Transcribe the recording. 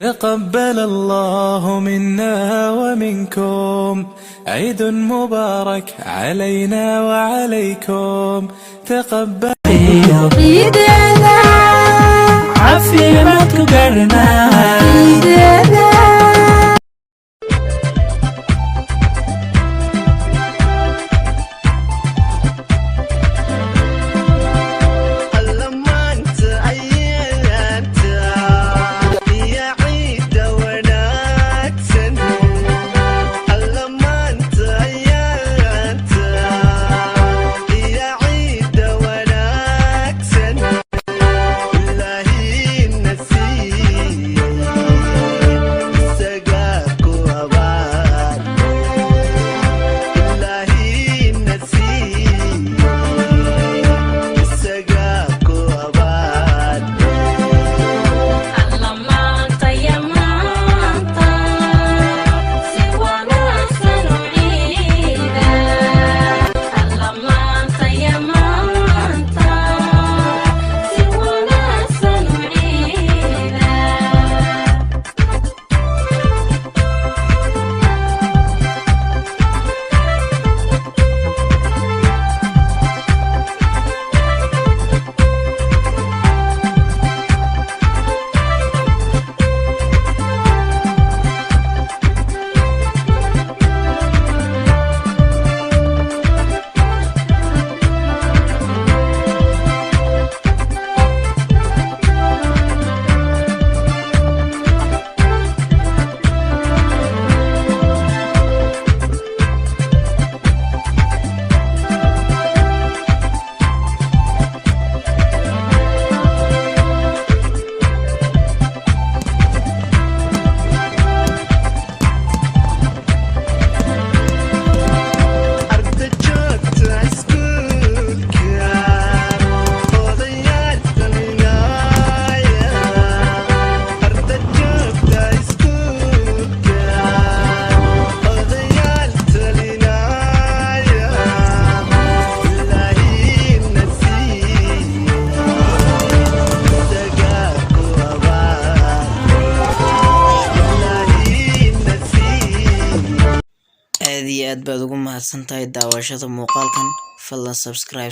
تقبل الله منا ومنكم، عيد مبارك علينا وعليكم، تقبل. Ciideeda. Caafimaad ku gaarnaa. Ciideeda. Alla maanta ayaanta iyo ciidda wanaagsan. Alla maanta ayaanta iyo ciidda wanaagsan Ilaahina siiyey, isagaa ku abaal. Ilaahina siiyey, isagaa ku abaal. Alla maanta ya maanta si wanaagsan u ciida. Alla maanta ya maanta si wanaagsan u ciida. Arda joogta iskuulka, odayaal dhalinaya. Arda joogta iskuulka, odayaal talinaya. Ilaahina siiyey, isagaa ku abaal. Ilaahina siiyey. Aad iyo aad baad ugu mahadsan tahay daawashada muuqaalkan. Fadlan subscribe.